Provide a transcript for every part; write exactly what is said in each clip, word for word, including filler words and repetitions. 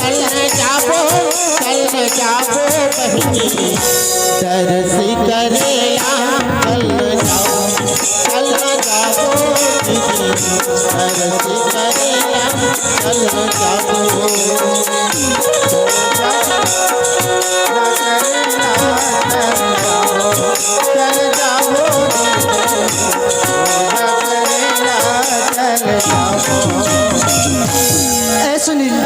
चल जाबो, चल जाबो बहिनी, दर्शन करेला चल जाबो, चल जाबो दीदी, दर्शन करेला चल जाबो। ए सुनील,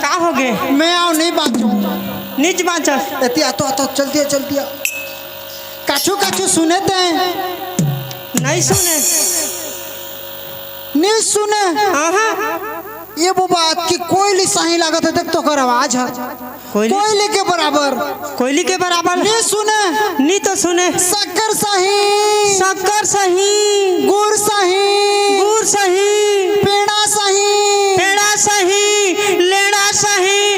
का होगे? मैं आंव, नहीं बांचंव। नीच बांचस। एती आ तो, आ तो, चल दिया, चल दिया। काछू, काछू सुने ते? नहीं सुने। नहीं सुने? आहा। ए बबा, कि कोयली सही लागत हे, देख तो ओकर आवाज हे। कोयली? कोयली के बराबर। कोयली के बराबर? नहीं सुने? नहीं तो सुने। शक्कर सही। शक्कर सही। गुड़ सही। गुड़ सही। पेड़ा सही। पेड़ा सही। लेड़ा सही।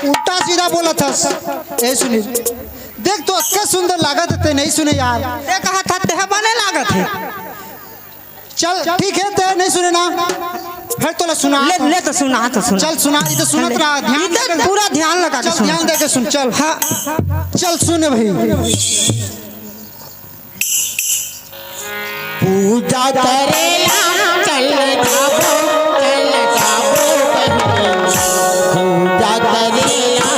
उल्टा सीधा बोलत हस। ए सुनील, देख तो अतका सुंदर लागत हे, ते नहीं सुने यार। ते कहत हस, तेहा बने लागत हे। चल, ठीक हे, ते नहीं सुने ना, फेर तोला सुना। ले, ले तो सुना, तो सुना। चल सुना, इधर सुनत ले। रहा, ध्यान इधर देके। पूरा ध्यान लगा के चल, सुन। ध्यान देके सुन, चल। हाँ। चल सुन भाई। पूजा करेला चल जाबो, चल जाबो बहिनी। पूजा करेला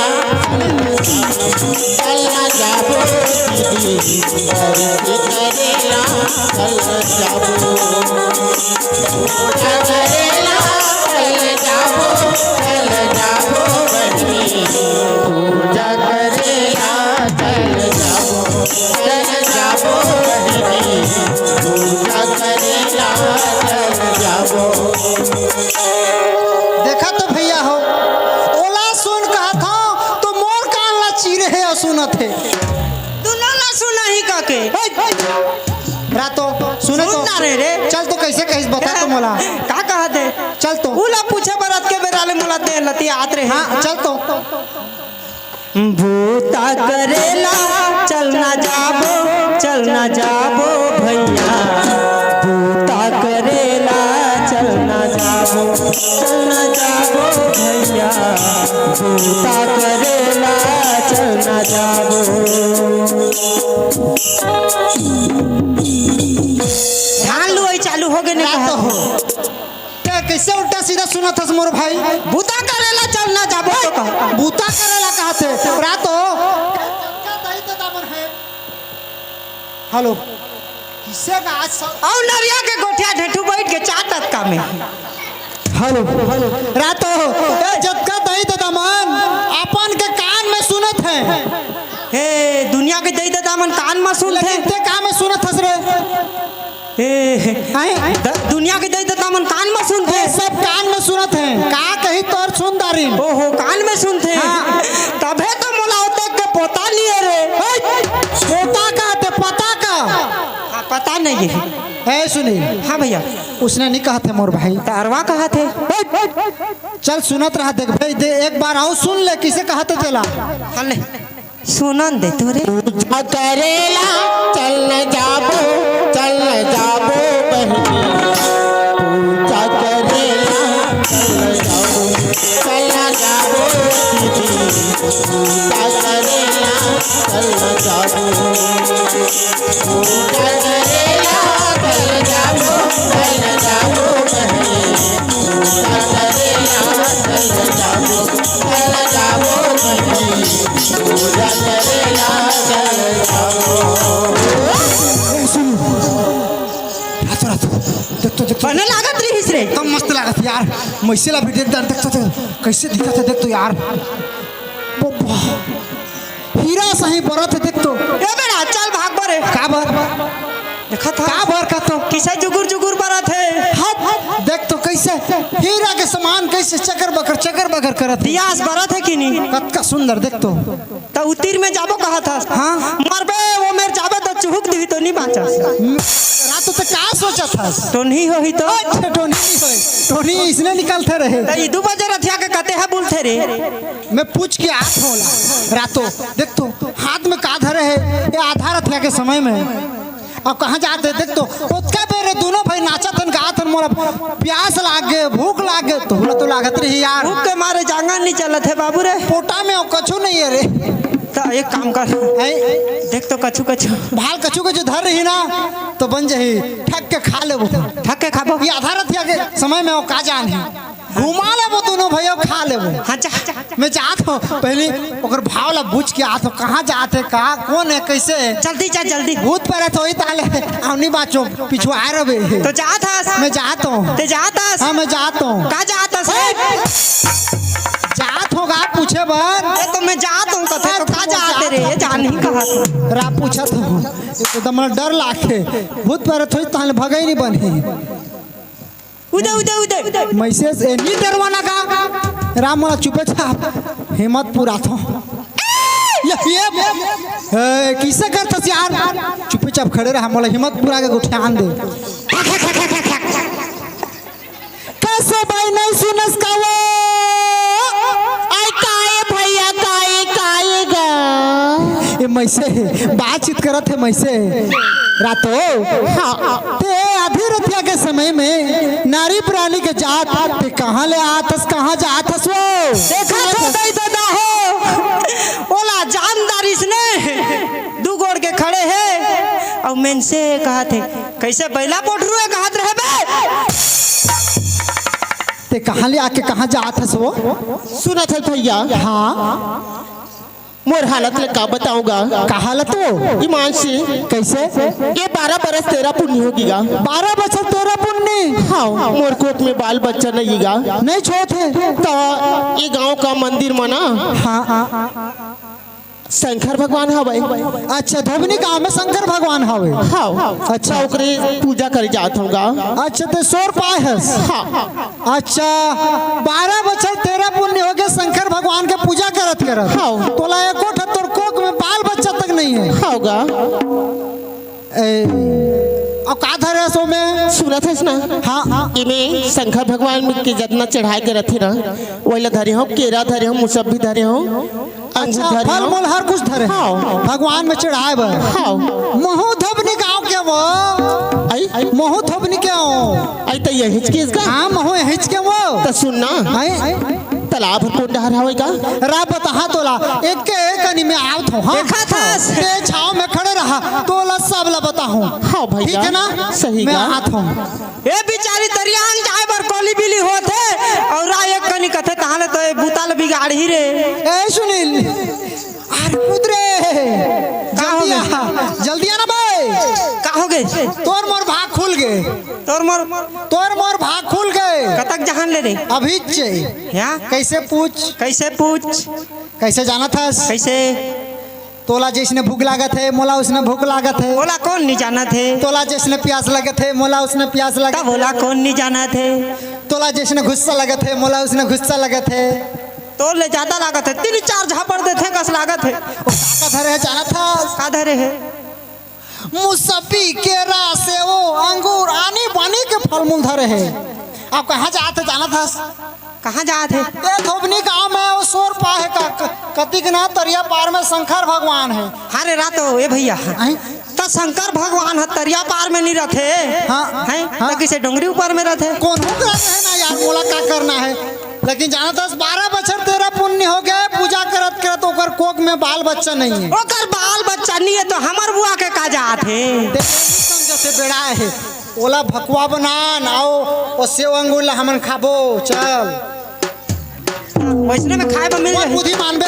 चल जाबो दीदी, दर्शन करेला चल जाबो। पूजा करेला चल जाबो, चल जाबो बहिनी। पूजा करेला चल जाबो, चल जाबो बहिनी। पूजा करेला चल जाबो। देखा तो भैया हो, ओला सुन कहत हंव, तो मोर कान ला चीरे हे अउ सुनत हे। दुनो ला सुनही कहिके। हे, रातो, सुने तो। सुन ना रे, रे। चल तो कइसे कहिस, बता तो मोला। का कहत हे? चल तो। उला पूछे बर अतके बेरा ले मोला देह लतियात रहे। हाँ, चल तो। बूता करेला चल ना जाबो, चल ना जाबो भैया। बूता करेला चल ना जाबो, चल ना जाबो भैया। बूता करेला चल ना जाबो। धान लुवई चालू होगे ने रात कहत हो। ते कइसे उल्टा सीधा सुनत हस मोर भाई? बूता करेला चल ना जाबो तो कहा। बूता करेला कहत हे। रातो। हेलो। किसे का आज सब अउ नरिया के गोठिया ढेठू बइठ के चाटत का में। हेलो। रातो। ए, जतका दई ददा मन अपन के कान में सुनत हे। हे, दुनिया के दई ददा मन कान में सुनथे। लेकिन ते का में सुनत हस रे? ए, हैं? द-, दुनिया के दई ददा मन कान में सुनथे। ए, सब कान में सुनत हे। का कही तोर सुन दारिन। ओहो, कान में सुनथे। हाँ। तभे तो मोला ओतक के पोता नइ हे रे। ए, पोता का ते पता का? हाँ, पता नहीं है। ए, सुनी। हाँ भैया। उसने नहीं कहा थे मोर भाई। त अरवा कहा थे। चल सुनत रहा, देख भाई, दे, एक बार अउ सुन ले, किसे कहा थे तेला। हाँ, ले। सुनन दे तोरे। पूजा करेला चल जाबो, चल जाबो बहिनी। पूजा करेला चल जाबो, चल जाबो दीदी। पूजा करेला चल जाबो। पूजा करेला चल जाबो, चल जाबो बहिनी। पूजा करेला चल जाबो, चल जाबो बहिनी। पूजा करेला चल जाबो। ए, सुन। रातो, रातो। देख तो, देख तो। बने लागत रहिस रे। एकदम मस्त लागत यार। मइसे ला भी देख, देख तो, देख। कइसे दिखत हे, देख तो यार। बब्बा। हीरा सही बरत हे, देख तो। ए बेरा, चल भाग बरे। का बर? देखत हस? का बर का तो? कइसे जुगुर जुगुर बरत हे। हट, देख तो कइसे हीरा के समान कइसे चकर बकर, चकर बकर करत हे। दियास बरत हे कि नहीं? कतका सुंदर, देख तो। त उतिर में जाबो कहत हस। हाँ। मरबे, ओ मेर जाबे त चुहुक दिही तो नहीं बाँचस। रातो ते का सोचत हस? टोनही होही तो। अच्छा, टोनही नहीं होय। टोनही इसने निकलते रहे। त ई दू बजे रथिया के कते हे बोलथे रे। मैं पूछ के आत हंव ओला। रातो, देख तो, हाथ में का धरे हे, ये आधा रतिहा के समय में। अब कहाँ जात हे, देख तो, ओतका बेर रे दुनों भाई नाचत हन, गात हन, प्यास लागे, भूख लागे, तोला तो लागत रही यार। भूख के मारे जांगर नहीं चलत हे बाबू रे। पोटा में अउ कछु नहीं हे रे। त एक काम कर, हैं? देख तो कछु कछु। भाल कछु कछु धर रही ना, तो बन जाही, ठक के खा लेबो। ठक के खाबो? ये आधा रतिया के समय में वो का जान हे, घुमा लेबो दोनों भैया, खा लेबो। हाँ, जा, जा। मैं जात हूँ, पहले ओकर भाव ला बूझ के आत हूँ, कहाँ जात हे, का, कौन हे, कैसे हे? जल्दी जा, जल्दी। भूत प्रेत होही ताले, अउ नहीं बाँचो, पिछुआ रहे। तो जात हस? मैं जात हूँ। ते जात हस? हाँ, मैं जात हूँ। का जात हस? ए! जात हूँ का पूछे बर? ए, तो मैं जात हूँ, कथे तो का जात रे? जान नहीं कहा था। रा पूछत हूँ, एकदम डर लागे, भूत प्रेत होही ताले भगई नहीं बनी। उदे, उदे, उदे। मैसेज ए, नहीं डरवाना का? राम मोला चुपे चाप, हिम्मत पुराथो। ये, ये, ए, किसे करथस यार? चुपे चाप खड़े रहा, मोला हिम्मत पुरा के गोठियान दे। कसो भाई नहीं सुनस का वो? आई काए भैया, काए, काए गा? ए, मैसे बातचीत करत हे, मैसे रातो। हाँ। ते आधी रतिया के समय में नारी प्राणी के जात, ते कहाँ ले आत हस, कहाँ जात हस वो? देखा तो दई ददा हो, ओला जानदारिस ने दू गोड़ के खड़े हे, अउ मेनसे कहत हे, कैसे बैला पोटरू हे कहत रहे बे? ते कहाँ ले आके कहाँ जात हस वो? सुनत हस भैया? हाँ। मोर हालत ले का बताऊंगा? का हालत वो? ईमान से। कैसे? ये बारह बरस तेरह पुन्नी होगे गा। बारह बछर तेरह पुन्नी? हाँ, मोर कोख में बाल बच्चा नहीं गा। नहीं छोट हे। तो ये गांव का मंदिर म ना हाँ। शंकर भगवान हवय। अच्छा, धोबनी गांव में शंकर भगवान हवे। हाँ। अच्छा। तो ओकरे पूजा करे जात हूँ गा। अच्छा, ते सोर पाए हस? हाँ। अच्छा, बारह बछर तेरह पुन्नी होगे शंकर भगवान के पूजा करत करत। हाँ। तोला एको ठा तोर कोख में बाल बच्चा तक नहीं हे। हाँ गा। ए, अउ का धरे हस ओमे? सुनत हस ना? हाँ। इमे शंकर भगवान के जतना चढ़ाए के रथे ना, वही ला धरे हूँ, केरा धरे हूँ, मुसब्बी धरे हूँ। अच्छा, अंगूर धरे फल हो। मूल हर कुछ धरे। हाँ। भगवान में चढ़ाए बर। हाँ। महू धोबनी गांव के वो। आई? महू धोबनी के हो। आई त यहीच के इसका? हाँ, महू यहीच के वो। त सुन ना। आई? तालाब हर कोन डहर हवय का? रा बताहा तोला। एक के एक कनी में आवत हो, हाँ? देखा था। ते छाव में खड़े रहा, तोला सब ला बताहूँ। हाँ भैया। ठीक है ना? सही मैं का? आत हूँ। ए बिचारी तरिया म जाए बर कोली बिली होत हे, अउ रा एक कनी कथे, तहां ले तो ए बूता ल बिगाड़ही रे। ए सुनील, अरे कूद रे। का हो जल्दी गे? आ, जल्दी आ ना बे। का हो गे? तोर मोर भाग खुल गे। तोर मोर तोर मोर भाग खुल गे। कतक जहान ले रे? अभी चे। या? कैसे पूछ? कैसे पूछ? कैसे जानत हस? कैसे? तोला जइसने भूख लागत हे, मोला उसने भूख लागत हे। ओला कोन नी जानत हे? तोला जइसने प्यास लगत हे, मोला उसने प्यास लगत तब हे। ओला कोन नी जानत हे? तोला जइसने गुस्सा लगत हे, मोला उसने गुस्सा लगत हे। तोर ले जादा लागत हे, तीन चार झापड़ देथे कस लागत हे। ओ का का धरे हे जानत हस? का धरे हे? मुसब्बी, केरा, सेव, अंगूर, आनी बानी के फलमूल धरे हे। अब कहाँ जात हे जानत हस? कहाँ जात हे? ए धोबनी गांव में वो सोर पाहे का क-, कतिक ना तरिया पार में शंकर भगवान हे। अरे रातो, ए भैया, हैं? त शंकर भगवान ह तरिया पार में नहीं रथे। हाँ, हैं? हाँ। त किसे डोंगरी ऊपर में रथे? कोनो करा रहे ना यार, मोला का करना हे? लेकिन जानत हस, बारह बछर तेरह पुन्नी होगे, पूजा करत करत ओकर कोख में बाल बच्चा नहीं हे। ओकर बाल बच्चा नहीं हे त हमर बुआ के का जात हे? ते समझ से बेड़ा हे। ओला भकुआ बनान, आओ, ओ सेव अंगूर ला हमन खाबो, चल। वइसने में खाए बर मिल मोर जाही। बुद्धि मानबे,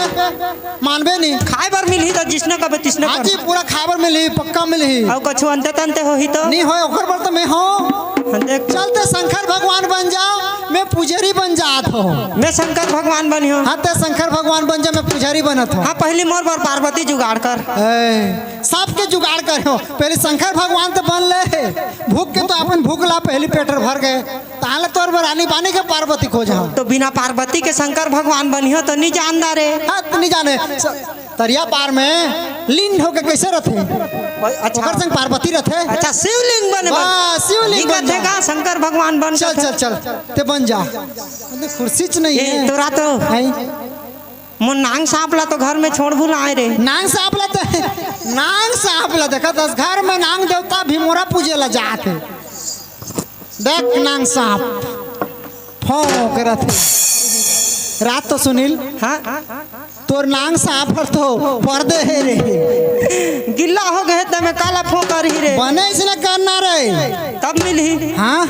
मानबे नहीं। खाए बर मिलही त जिसने कबे तिसने हाँ कर। जी, पूरा खाए बर मिलही, पक्का मिलही। अउ कछु अंते तंते होही त? नहीं होय, ओकर बर त मैं हूँ। हाँ, देख। चल ते शंकर भगवान बन जा, मैं पुजारी बन जात हूँ। मैं शंकर भगवान बनी हूँ। हाँ, ते शंकर भगवान बन जा, मैं पुजारी बनत हूँ। हाँ, पहली मोर बर पार्वती जुगाड़ कर। ए, सबके जुगाड़ करे हो, पहले शंकर भगवान तो बन ले। भूख के तो अपन भूख ला, पहली पेट भर गए। ताले तोर बर आनी बानी के पार्वती खोज हम। तो बिना पार्वती के शंकर भगवान बनिहो तो नहीं जानदा रे। हाँ, तो नहीं जाने। स-, तरिया पार में लीन होके कैसे रथे? अच्छा। ओकर संग पार्वती रथे। अच्छा, शिवलिंग बने बा। बस, शिवलिंग नहीं बन कहते जा। का शंकर भगवान बन चल, सकथे? चल, चल, ते बन जा। अरे, कुर्सी च नहीं ए, है। तोरा तो है। मोर नांग सांप ला तो घर में छोड़ भुलाए रे। नांग सांप ला तो, नांग सांप ला देखत हस, घर में नांग देवता भी मोला पूजे ला जात हे। देख नांग सांप, फों करत हे। रात तो सुनील, हाँ? तोर नांग सांप हर तो पर्दे हे रे। गिल्ला हो गए त मैं काला फों करही रे। बने इसने करना रे। तब मिलही। हाँ?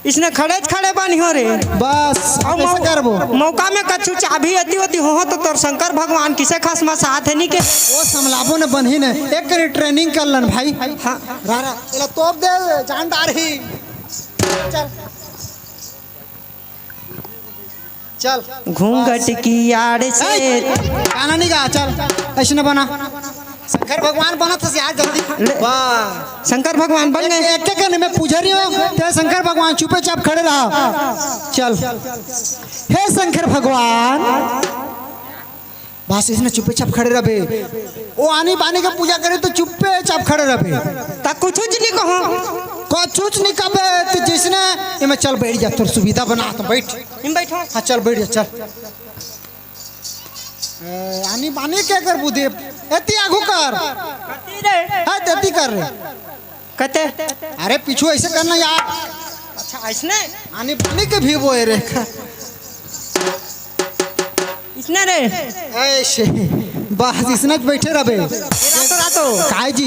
इसने खड़े खड़े बानी हो रे। बस, अब ऐसे मौ-, करबो। मौका में कछु चाबी अति वति हो तो तोर शंकर भगवान किसे खास मा साथ हे नी के। वो समलाबो ने बनही ने, एक करी ट्रेनिंग कर लन भाई। हाँ। रा, रा, एला तोप दे, जान डारही। चल। चल। घूंघट की आड़ से। ए, गाना नहीं गा, चल। ऐसे न बना। शंकर भगवान बना था यार, जल्दी। ले। वाह। शंकर भगवान बन गए। एक, एक, एक, मैं पुजारी हूँ, तेरे शंकर भगवान चुपे चाप खड़े रहा। चल। हे शंकर भगवान, बस इसने चुपे चाप खड़े रहबे। ओ आनी बानी के पूजा करे तो चुपे चाप खड़े रहबे। ता कुछ नी कहो। कुछ नी कहबे तो जिसने, ये मैं चल बैठ जा, तोर सुविधा बना तो बैठ। इम बैठो। हाँ, चल बैठ जा, चल। ए, आनी बानी के कर बुद्धि? एती आगू कर। कती रे? हाँ, तेती कर रे। कते? अरे पीछू ऐसे करना यार। अच्छा, ऐसने? आनी बानी के भी वो है रे। इसने रे? ऐसे। बस इसने बैठे रहबे। रातो, रातो। काय जी?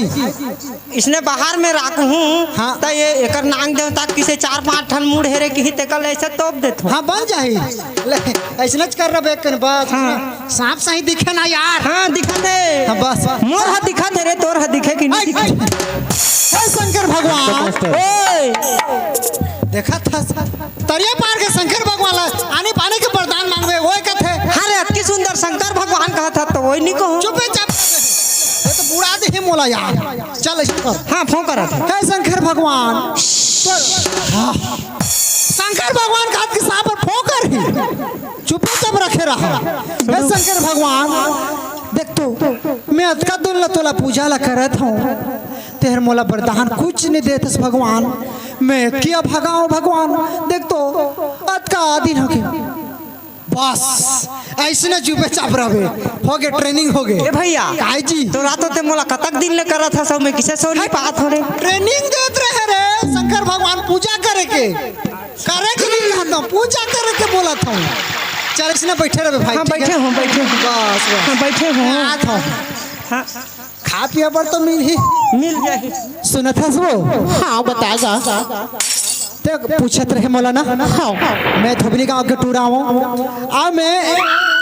इसने बाहर में राखूं, हाँ। तो ये एकर नांग देवता किसे चार पांच ठन मुड़ हेरे किही तेकर ले ऐसे तोप देथो। हाँ, बन जाही। ले, ऐसने कर रहबे एक कन बस। हाँ। सांप सही दिखे ना यार। हाँ, दिखत हे। हाँ, बस, बस। मोर ह दिखत हे रे, तोर ह दिखे कि नहीं आई, दिखे? आई। हे शंकर भगवान। मास्टर। ओए। देखा था सा-, तरिया पार के शंकर भगवान ला आनी बानी के वरदान मांगबे, ओए कथे। हाँ रे, अतकी सुंदर शंकर भगवान कहा था तो वही नहीं कहो। चुपे चाप। ये तो बुरा दे मोला यार। चल, ऐसे कर। हाँ, फोन करा था। हे शंकर भगवान। हाँ। शंकर भगवान का हाथ के सांप पर फोकर ही। चुपे चाप रखे रहा। हे शंकर भगवान, देख तो, मैं अतका दिन ला तोला पूजा ला करत हूँ, तेहर मोला वरदान कुछ नहीं देतस भगवान। मैं किया भगाऊं भगवान, देख तो, अतका दिन हो गए। बस, ऐसे ना चुपे चाप रहबे। हो गए, ट्रेनिंग हो गए। ए भैया, काय जी? तो रात होते मोला कतक दिन ले करत हस, मैं किसे सो नहीं पात हो रे। ट्रेनिंग देत रहे रे, शंकर भगवान पूजा करे के। करे के नहीं कहता, पूजा करे के बोला था। चल, इसने बैठे रहे भाई, हाँ, ठीक है? बैठे हो, बैठे हो। बस, बस। हाँ, बैठे हो। मैं आत हूँ। हाँ। खा पिया बर तो मिलही। मिल जाही। सुनत हस वो? हाँ, बताएगा। ते पूछत रहे मोला ना। हाँ। मैं धोबनी गांव के टूरा हूँ। आ मैं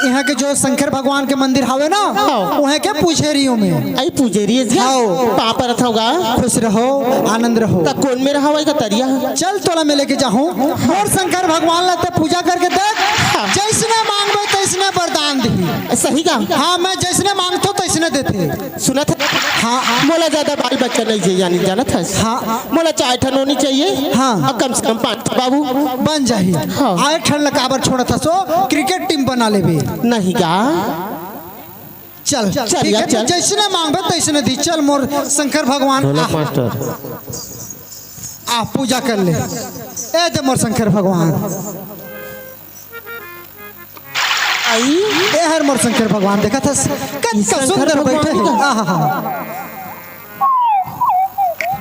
यहाँ के जो शंकर भगवान के मंदिर हावे ना, हाँ। वहाँ के पूछे रही हूँ मैं। आई पूछे रही है क्या? हाँ। पाँव परत होगा। खुश रहो, आनंद रहो। त कौन मेर हवय का तरिया? चल तोला मैं लेके जाहूँ। मोर शंकर भगवान ला ते पूजा करके देख। हाँ। जैसने मांगबे तैसने वरदान दिही। सही का? हाँ, मैं जैसने मांगतो तैसने देथे। सुनत हस? हाँ। मोला ज्यादा बाल बच्चा नहीं चाहिए, यानी जानत हस? हाँ। मोला चार ठन होनी चाहिए। हाँ। और कम से कम पाँच ठन बाबू। बन जाही। हाँ। आए ठन ला काबर छोड़त हस? क्रिकेट टीम बना लेबे। नहीं गा। चल, चल, ठीक है, चल। जैसने मांगबे तैसने दी। चल मोर शंकर भगवान, ढोलक आ। मास्टर। आ, पूजा कर ले। ए दे मोर शंकर भगवान। आई। ए हर मोर शंकर भगवान, देखत हस? कतका सुंदर बैठे हे। आहा, हा।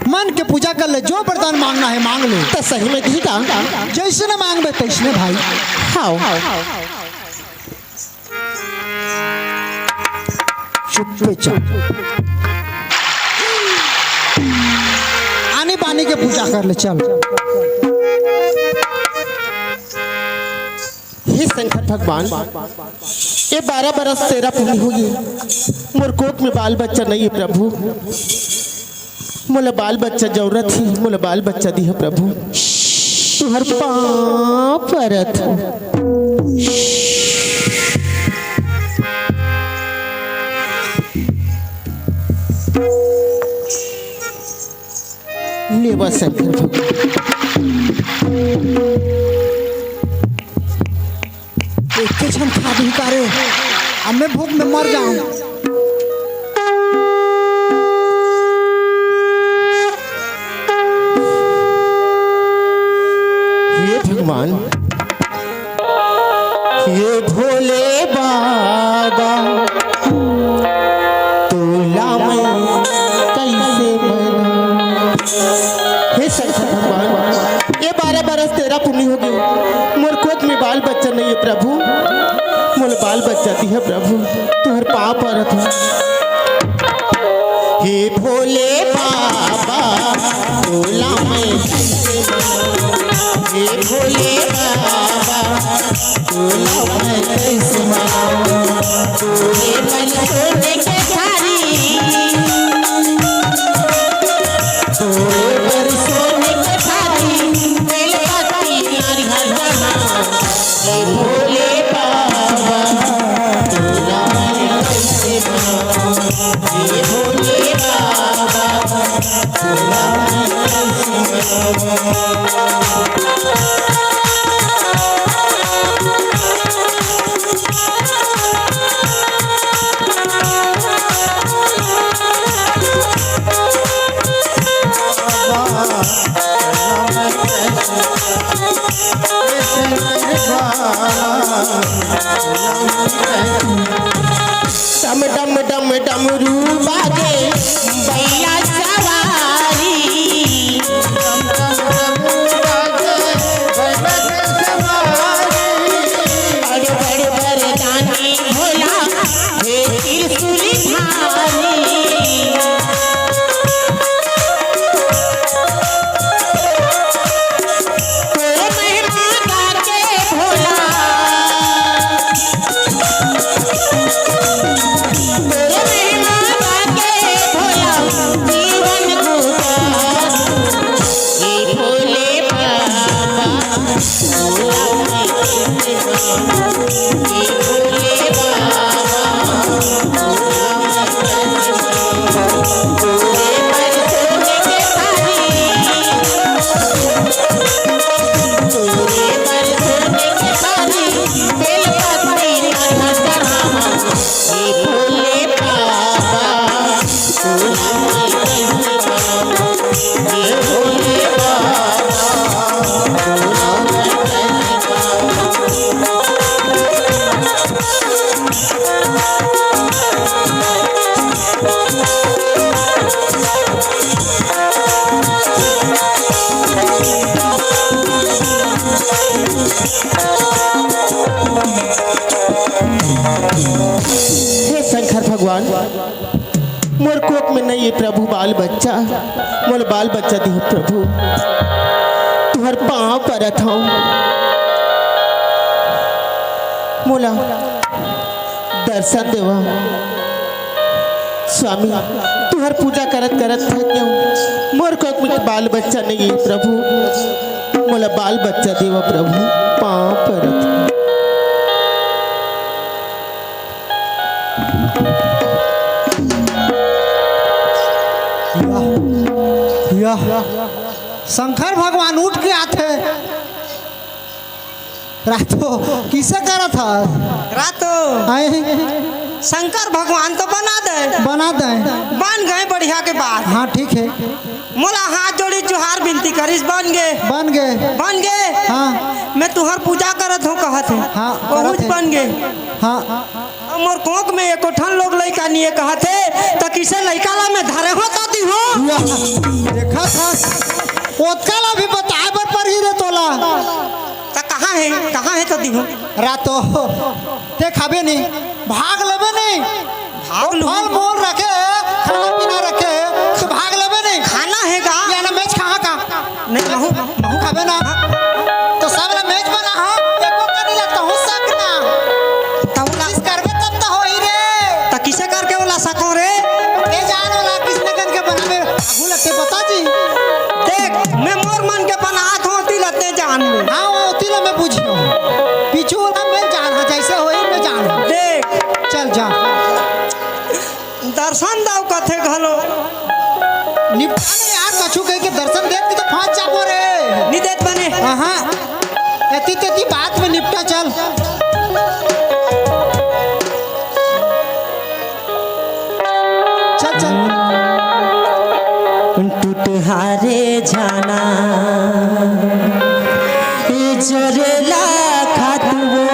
मन के पूजा कर ले, जो वरदान मांगना है मांग ले। त सही में दिही का? जैसने मांगबे तैसने भाई। हाँ। चुप्पे चुप। आनी बानी के पूजा कर ले, चल। हे शंकर भगवान, ये बारह बरस तेरा पुनी होगे, मोर कोख में बाल बच्चा नहीं है प्रभु। मोला बाल बच्चा जरूरत हे, मोला बाल बच्चा दिहा प्रभु। तुहर पाँव परत हँव। लेवा शंकर भगवान। एके झन खा दिही का रे, अब मैं भूख में मर जाऊं। हे भगवान, हे भोले बाबा, तोला मैं कैसे मनाऊं? हे शंकर भगवान, प्रभु, मोला बाल बच्चा दिहा प्रभु, तुहर पाँव परत हँव। हे भोले बाबा, तोला मैं कैसे मनाऊं? हे भोले बाबा, तोला मैं कैसे मनाऊं? तोरे बर सोने के थारी, तोरे बर सोने के थारी, बेल पत्ती नारियल चढ़ाऊं। हे भोले बाबा, तोला मैं कैसे मनाऊं? हे भोले बाबा, तोला मैं कैसे मनाऊं? डम डम डम डमरू बाजे, भैया सवारी। बड़ बड़ वरदानी भोला, हे त्रिशूल धारी। तोर महिमा गाके भोला, तोर महिमा गाके भोला, जीवन गुजार। हे भोले बाबा, हे शंकर भगवान, मोर कोख में नइ हे प्रभु बाल बच्चा, मोला बाल बच्चा दिहा प्रभु, तुहर पाँव परत हँव, मोला दर्शन देवा। स्वामी, तुहर पूजा करत करत थक गेंव, मोर कोख में बाल बच्चा नइ हे प्रभु, मोला बाल बच्चा देवा प्रभु, पाँव परत हँव। या, या, शंकर भगवान उठ के आथे। रातो, किसे करत हस? रातो। आए? शंकर भगवान तो बना दे। बना दे। बन गे, बढ़िया के बात। हाँ, ठीक हे। मोला हाथ जोड़ी जुहार बिनती करिस, बन गे। बन गे। बन गे। हाँ। मैं तुहर पूजा करत हँव कहत हे। हाँ, ओहूच करत हे। बन गे। हाँ। अउ मोर कोख में एको ठन लोग लइका नइ हे कहत हे, त किसे लइका ला मैं धरे हँव त दिहूँ? वाह, देखत हस, ओतका ला भी बताए बर परही रे तोला। त कहाँ हे, कहाँ हे त दिहूँ? रातो, तें खाबे नहीं, भाग लेबे नहीं। भाग लूँ। फल मूल रखे, खाना पीना रखे, त भाग लेबे नहीं। खाना हे का? या ना मेच खाहा का? नहीं, महूँ, महूँ खाबे ना। त सब ला मेच बना हो, एको कनी ला तहूँ सक ना। त ओला कोशिश करबे तब त होही रे। त किसे करके ओला सकँव रे? ए जान ओला किसने करके बनाबे, आगू लगते बता जी। देख, मैं मोर मन के बनात हँव, ओती ला तें जान ले। हाँ, ओती ला मैं बुझियो। पीछू ओला मैं जान, हाँ, जइसे होही मैं जान। देख। चल जा। दर्शन दव कथे घलो। निपटा नहीं यार, कछु कहिके दर्शन देत नहीं त फांस जाबो रे। नहीं देत बने। हाँ, एती तेती बात में निपटा, चल। चल, चल। टूटहारे जाना, ए जोरेला खातुओ।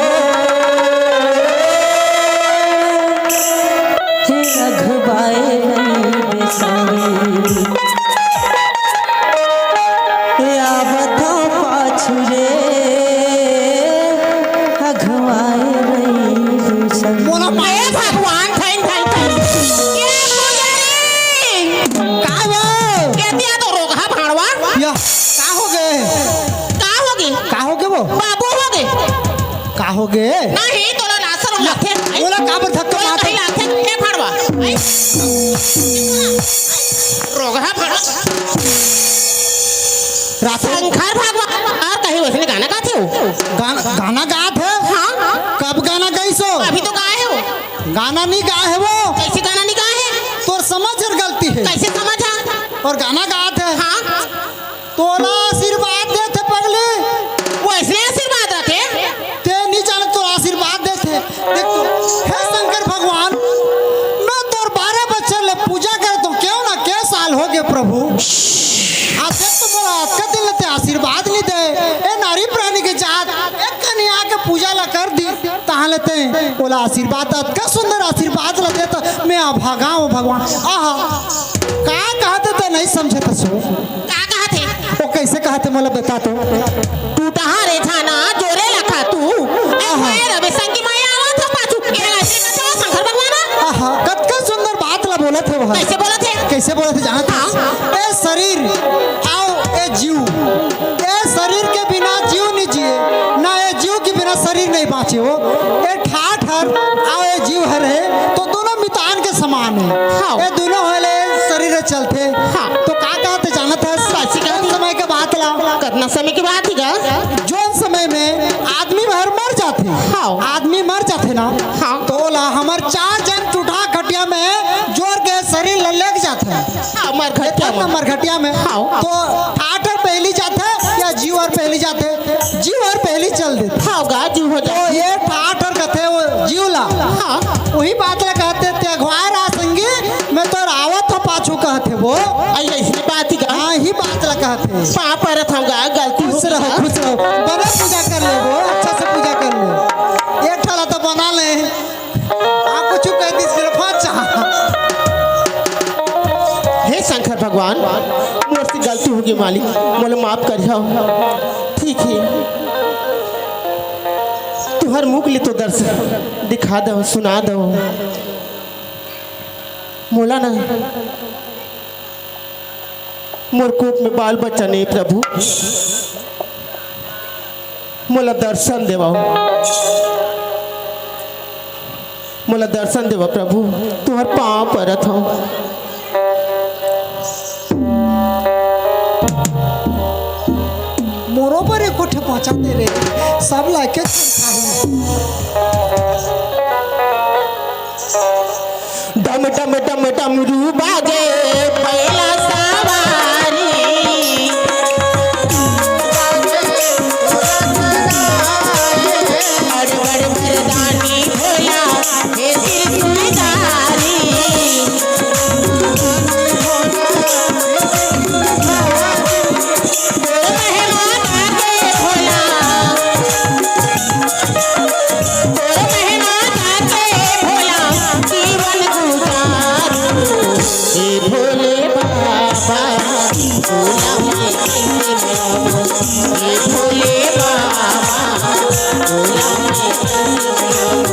हे रघुबाई बेसारी, हे आवत पाछू रे। मोला हे भगवान, थैन, थैन, थैन। ये पुजारी! का हो? ये दिया तो रोगहा भांड़वा। या, का होगे? का होगे? का होगे वो? बाबू होगे। का होगे? नहीं, तोला लासर लाथे। मोला काबर धक्का तोला मारत? कहीं लाथे, हे भांड़वा। आई। रोगहा भांड़वा। रात शंकर भगवान अउ कहीं वइसने गाना गाथे हो? गाना, गाना गात हे? हाँ। कब गाना गाइस हो? अभी तो गाए हो। गाना नइ गाए हे वो। कइसे गाना नइ गाए हे? तोर समझ हर गलती हे। कइसे समझ हे? अउ गाना गात हे। हाँ। तोला आशीर्वाद देथे पगली। वइसने आशीर्वाद रथे? तें नइ जानत, तोला आशीर्वाद देथे। देख तो, हे शंकर भगवान, मैं तोर बारह बछर ले पूजा करत हंव, केव ना के साल होगे प्रभु। आज देख तो मोला अतका दिन ले तें आशीर्वाद नइ दे। ए नारी प्राणी के जात, एक कनी आके पूजा ला कर दिस, तहां ले तें ओला आशीर्वाद, अतका सुंदर आशीर्वाद ला देत, मैं अभागा हंव भगवान। आहा, का कहत हे तें नइ समझत हस? का कहत हे? वो कइसे कहत हे, मोला बता तो। टूटहा रे छाना, जोरे लखा तू। ए आहा। माय रवि संगी माय आवत हो पाछू। ये अइसे कहत हो शंकर भगवान? आहा, कतका सुंदर बात ला बोलत हे वो। कइसे बोलत हे? कइसे बोलत हे जानत हस? हाँ। ए शरीर, अउ ए जीव। ए शरीर के बिना जीव नइ जिए, ना ए जीव के बिना शरीर नइ बांचे हो। ए ठाठ हर, अउ ए जीव हर हे, तो दूनों मितान के समान हे। हाँ। ए दूनों होले शरीर चलथे। हाँ। तो का कहत हे जानत हस? कइसे कहत हे? समय के बात ला। कतना समय के बात हे गा? जोन समय में आदमी हर मर जाथे। हाँ। आदमी मर जाथे ना। हाँ। तो ओला हमर चार झन टूटहा खटिया में जोर के शरीर ला लेग जाथे। हाँ, मरघटिया में। मरघटिया में। हाँ। तो ठाठ हर पहिली जाथे या जीव हर पहिली जाथे? जीव हर पहिली चल देथे। हाँ, गा, जीव हो तो जाथे। ये ठाठ हर कथे वो जीव ला। हाँ। वही बात ला कहत हे, तें अघवाय रहा संगी, मैं तोर आवत हंव पाछू कहत हे वो। अइसने बात हे गा। हाँ, इही बात ला कहत हे। पाँव परत हंव गा, गलती हो खुश रहो, गा। खुश रहो। बने पूजा कर ले वो, अच्छा से पूजा कर ले। एक ठा ला तो बना ले। आप कुछ कह दिस, मेरे पास चाह। हे शंकर भगवान, मोर से गलती होगे मालिक, मोला माफ करिहा। ठीक हे, तुंहर मुख ले तो दर्शन दिखा दव, सुना दव। मोला ना मोर कोख में बाल बच्चा नइ हे प्रभु, मोला दर्शन देवव, मोला दर्शन देवव प्रभु, तुंहर पाँव परत हंव। मोरो बर एको ठे पहुंचा दे रे, सब लाके खाही। डम डम डम डमरू बाजे बैला सवारी। बड़ बड़ मर्दानी भोला हे त्रिशूलधारी। तोर महिमा गाके भोला, तोर महिमा गाके भोला, जीवन गुजारू। हे भोले बाबा, भोला मैं कैसे मनाऊं? हे भोले बाबा, भोला मैं कैसे मनाऊं?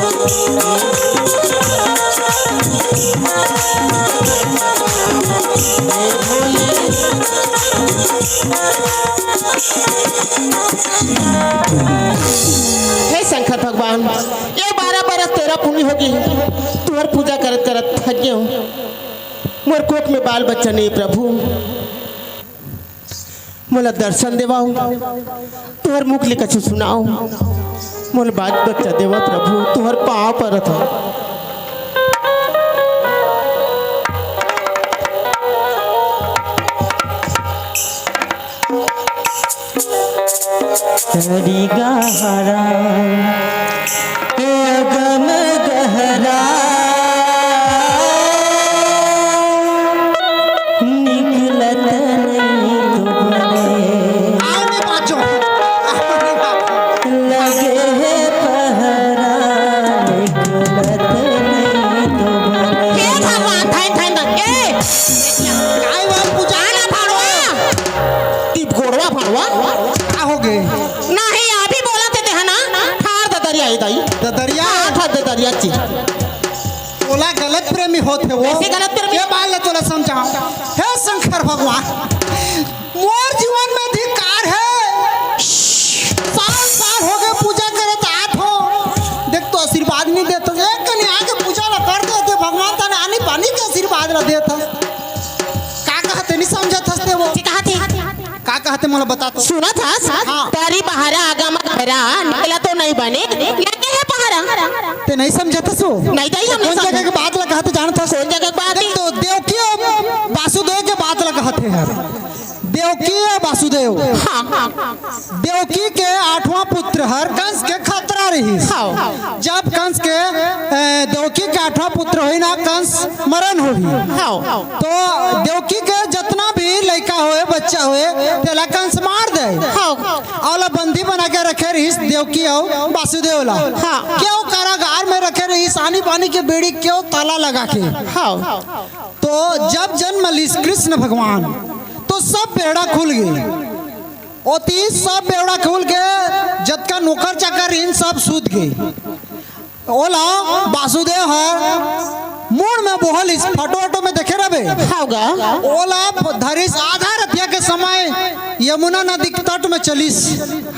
हे शंकर भगवान, ये बारह बरस तोर पुण्य होगे, तुंहर पूजा करत करत थक गेंव। मोर कोख में बाल बच्चा नइ हे प्रभु, मोला दर्शन देवव, तुंहर मुख ले कछु सुनव, मोला बाल बच्चा देवव प्रभु, तुंहर पाँव परत हंव। तरी गहरा, ए गम गहरा, निकलत नहीं तुमरे। आओ नहीं बाजो, आओ नहीं बाजो। लगे हे पहरा, निकलत नहीं तुमरे। हे भगवान, थाइन, थाइन, थाइन। ए! काय बात पूजा? आना भाड़वा। टिप गोड़वा भाड़वा। का होगे? नहीं, अभी बोलत हे तेहा ना, ठार ददा ददरिया। हाँ, था ददरिया जी। तोला गलत प्रेमी होत हे वो। कैसे गलत प्रेमी? ये बात ला तोला समझाओ। हे शंकर भगवान, मोर जीवन में धिक्कार हे। साल साल हो गए पूजा करत आत हो। देख तो आशीर्वाद नहीं देत हो। एक कनी आके पूजा ला कर देते, भगवान तने आनी पानी के आशीर्वाद ला देत हो। का कहते नहीं समझत हस ते वो। का कहत हे? का कहत हे मोला बता तो। सुनत हस? हाँ। तरी बहारा आगा म घबरा, निकला तो नहीं बने, लगे हे पहारा। ते नहीं समझत हस वो? नहीं, नहीं, हम नहीं कौन जगह समझत। के बात ला कहत हे जानत हस? कौन जगह के बात देख हे? तो देवकी अउ वासुदेव के बात ला कहत हे यार। देवकी अउ वासुदेव। हाँ, हाँ। देवकी के आठवां पुत्र हर कंस के खतरा रहिस। हाँ। जब कंस के, ए, देवकी के आठवां पुत्र होही ना, कंस मरण होही। हाँ। तो देवकी के जतना भी लइका होए, बच्चा होए, तेला कंस मार दे। हाँ। अउ ओला बंदी बना के रखे रहिस देवकी अउ वासुदेव ला। हाँ। क्यों कारागार में रखे रहिस, आनी बानी के बेड़ी क्यों ताला लगा के? हाँ। तो जब जन्म लिस कृष्ण भगवान, तो सब बेड़ा खुल गे। ओती सब बेड़ा खुल गे, जतका नौकर चाकर रहिन, सब सूत गे। ओला वासुदेव हर मुड़ में बोहलिस, फोटो वोटो में देखे रहबे। हाँ गा। ओला धरिस आधा रतिया के समय यमुना नदी के तट में चलिस।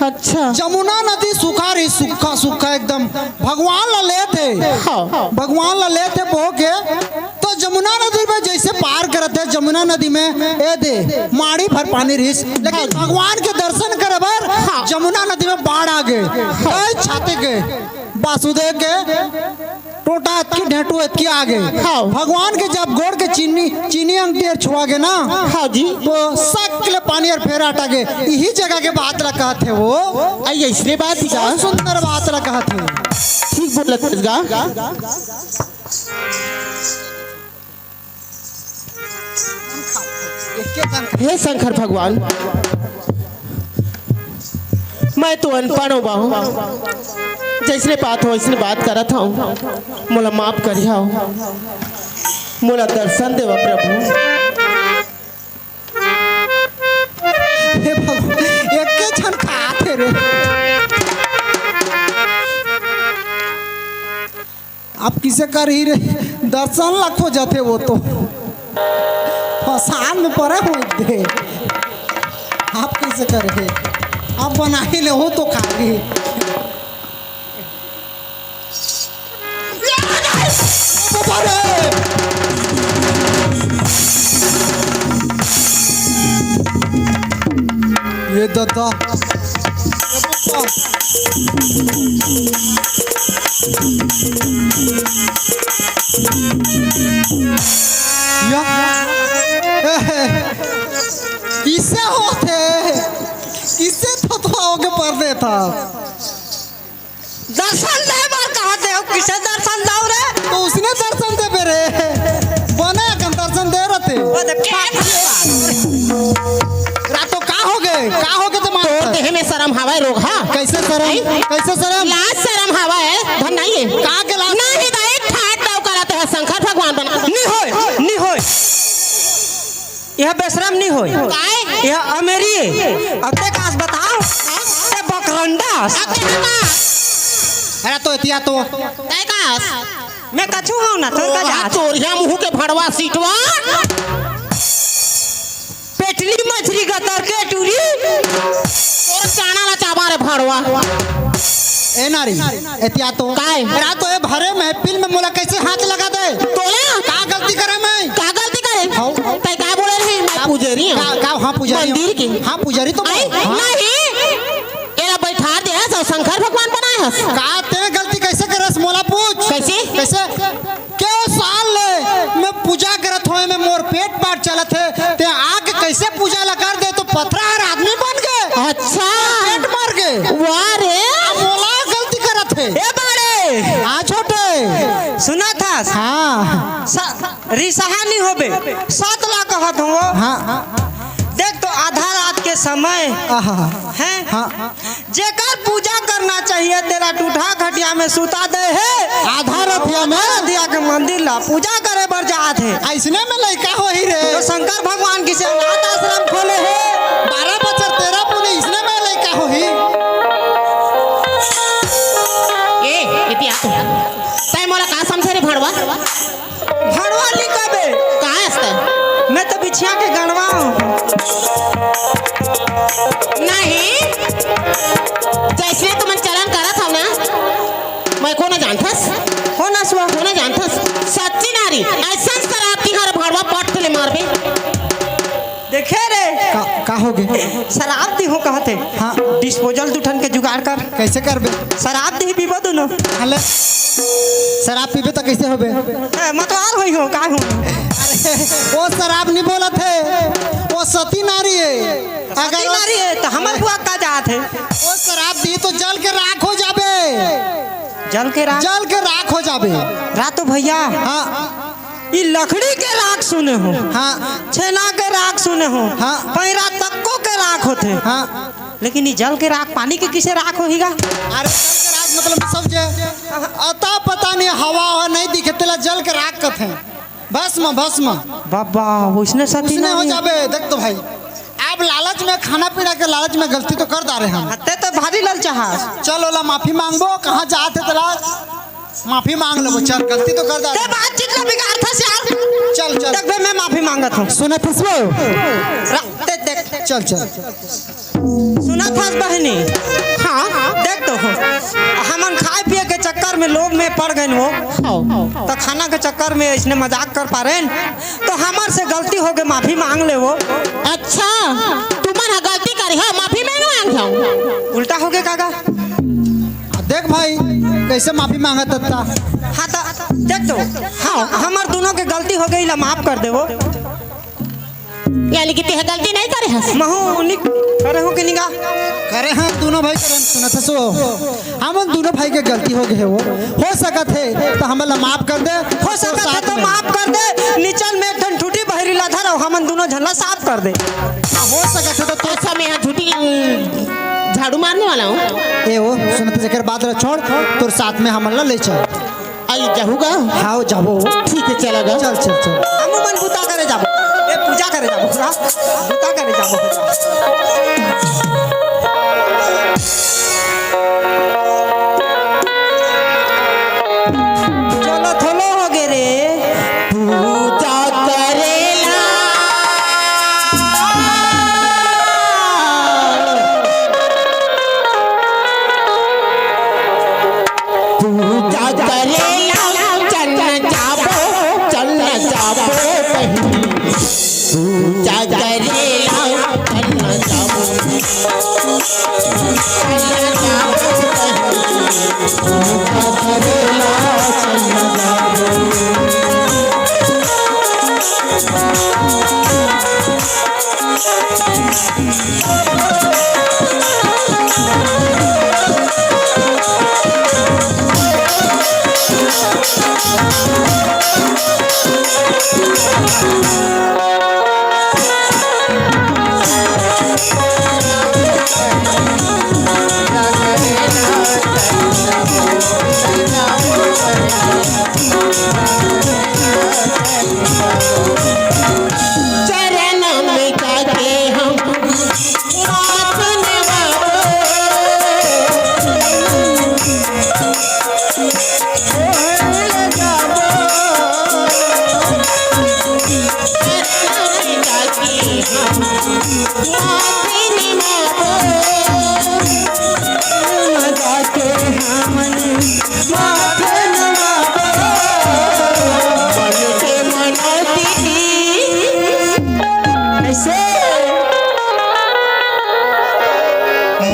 अच्छा। जमुना नदी सूखा रहिस, सूखा, सूखा एकदम। भगवान ला लेत हे। हाँ। भगवान ला लेत हे बोह के, तो जमुना नदी में जैसे पार करत हे, जमुना नदी में ए दे माड़ी भर पानी रहिस, लेकिन हाँ। भगवान के दर्शन करे बर हाँ। जमुना नदी में बाढ़ आ गे। हाँ। कई छाते के वासुदेव के टोटा अतकी ढेंटू अतकी आ गे। हाँ। भगवान के जब गोड़ के चीनी, चीनी अंगठी हर छुआ गे ना, हाँ जी। तो सक ले पानी हर फेर अटा गे। इही जगह के बात ला कहत हे वो। आई ऐसने बात ही का? बहुत सुंदर बात ला कहत हे। ठीक बोलत हस गा। हे शंकर भगवान, मैं तो अनपढ़ हो बाहू, जैसने बात हो वैसने बात करत हूँ, मोला माफ करिहव, मोला दर्शन देवा प्रभु। हे बाबू, एके झन खात हे रे। आप किसे करही रे? दर्शन ला खोजत हे वो तो। फसान में परे होई दे। आप किसे करही? आप बनाही ले हो तो खाही। बाबा रे! ये दादा। या। किसे होत हे? किसे थोथवा होके पर देत हस? दर्शन दे बर कहत हे, किसे दर्शन दव रे? तो उसने दर्शन देबे रे। बने अकन दर्शन दे रथे। वो दे, रातो का हो गे? का हो गे तुम्हारे? तोर देह में शरम हवय रोगहा। कैसे शरम? हैं? कैसे शरम? लाज शरम हवय, धन नहीं हे। का के लाज? नहीं दाई, ठाट दाव करत हे, शंकर भगवान बना। नहीं होय, नहीं होय। यह बेशरम नहीं होय। काय? यह अमेरी हे। अब ते कास बताओ। ते बकरंडा। अब ते का? अरे तो एतिया तो। तय कास? मैं कछु हूँ ना, तोर का जात। चोरिया मुँह के भड़वा सीटवा। पेटली मछली गतर के टूरी। तोर चाना ला चाबा रे भड़वा। ए नारी, एतिया तो। काय? रात तो ए भरे महफिल में मोला कैसे हाथ लगा दे? तोला? का गलती करे मैं? का गलती करे? हाँ। तय का बोले रहे? मैं का, पुजारी हूँ। का, का, हाँ, पुजारी हूँ। मंदिर के। हाँ, पुजारी तो आई? बोले। हाँ। नहीं। एला बैठा दे हस अउ शंकर भगवान बनाए हस। का ते गलती कैसे करस मोला पूछ? कैसे? कैसे? क्यों साल ले मैं पूजा करत होय, मैं मोर पेट पाट चलत हे, ते आके कैसे पूजा ला कर दे तो पथरा हर आदमी बन गे। अच्छा। पेट मर गे। वाह रे। अब मोला गलती करत हे। ए बाड़े। हाँ छोटे। सुनत हस? हाँ। स-, रिसहा नहीं होबे। सत ला कहत हूँ। हाँ। देख तो आधा रात के समय आहा। है। हाँ। जेकर पूजा करना चाहिए, तेला टूठा खटिया में सुता दे हे। आधा रतिया में? आधा रतिया के मंदिर ला पूजा करे बर जात हे। अइसने में लइका होही रे। तो शंकर भगवान किसे अनाथ आश्रम खोले हे। बारह बजर तेरह पुनी, अइसने में लइका होही। ए, तैं मोला का समझे रे भड़वा? भड़वा नी कबे। का हस तैं? मैं तो बिछिया के गणवा हूँ। नहीं, जैसे तुमन चलन करत हव ना, मैं को ना जानथस? हो ना सुआ? को ना जानथस? सच्ची नारी, अइसन शराब दिहूँ रे भड़वा, पट ले मारबे। देखे रे। का, का होगे? शराब दिहूँ कहत हे। हाँ। Disposal दू ठन के जुगाड़ कर। कइसे करबे? शराब दिही पीबो दूनों। हले, शराब पीबे त कइसे होबे? ए, मतवाल होही हो, का हो? अरे, वो शराब नी बोलत हे, वो सती नारी हे। सती अगर वो नारी हे, त हमर बुआ का जात हे? वो शराब दिही त जल के राख हो जाबे। जल के राख? जल के राख हो जाबे। रातो भइया। हाँ। ई लकड़ी के राख सुने हँव। हाँ। छेना के राख सुने हँव। हाँ। पैरा तको के राख होथे। हाँ। लेकिन ई जल के राख, पानी के कइसे राख होही गा? अरे, जल के राख मतलब सब जे अता पता नहीं, हवा हवा नहीं दिखे, तेला जल के राख कथे। भस्म, भस्म। बाबा, वइसने सती उसने हो नारी। जाबे। देख तो भाई, अब लालच में, खाना पीना के लालच में गलती तो कर डारे हन। तैं तो भारी ललचाहस। चल, ओला माफी मांगबो, कहाँ जात हे तेला माफी मांग लेबो, चल, गलती तो कर डारे। तैं बातचीत ला बिगाड़थस यार। चल, चल। देख बे, मैं माफी मांगत हँव। सुनत हस वो? रा-, दे, देख। चल, चल। सुनत हस बहिनी? हाँ। देख तो, हमन खाए पिए के चक्कर में लोभ में पड़ गेन वो। हाँ। त खाना के चक्कर में अइसने मजाक कर पारेन, त हमर से गलती होगे, माफी मांग ले वो। अच्छा, तुमन ह गलती करे हव, माफी मैं मांग हँव। उल्टा होगे का गा? देख भाई, कइसे माफी मांगत हस त। हाँ, त देख तो, हाँ, हमर दूनों के गलती होगे, एला माफ कर दे वो। यानी कि तैं ह गलती नहीं करे हस? महूँ नी करे हँव कि नी गा? करे हन, दूनों भाई करे हन, सुनत हस वो। हमन दूनों भाई के गलती होगे हे वो। हो सकत हे त हमन ला माफ कर दे। हो सकत हे त माफ कर दे। नीचल में एक ठन ठूठी बहरी ला धर अउ हमन दूनों झन ला साफ कर दे। हो सकत हे त तोर अच्छा, मैं यहाँ झूठी झाड़ू मारने वाला हूँ। ए वो, सुनत हस, एकर बात ला छोड़, तोर साथ में हमन ला ले चल। आई जाहू गा? हाँ, जाबो। ठीक हे, चला गा। चल, चल, चल। हमू मन बुता करे जाबो। ए, पूजा करे जाबो। हाँ? बुता करे जाबो। चलो, थोलो होगे रे। पूजा करेला। पूजा करेला चल जाबो, चल जाबो बहिनी। पूजा करेला चल जाबो, चल जाबो बहिनी। पूजा करेला चल जाबो। चरण में जाके हम माथ नवाबो।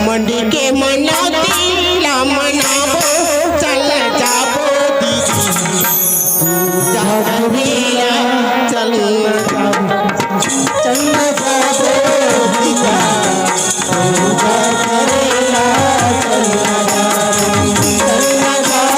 मंडी के मनौती ला मनाबो, चल जाबो दीदी। पूजा करेला चल जाबो, चल जाबो दीदी। पूजा करेला चल जाबो, चल जाबो।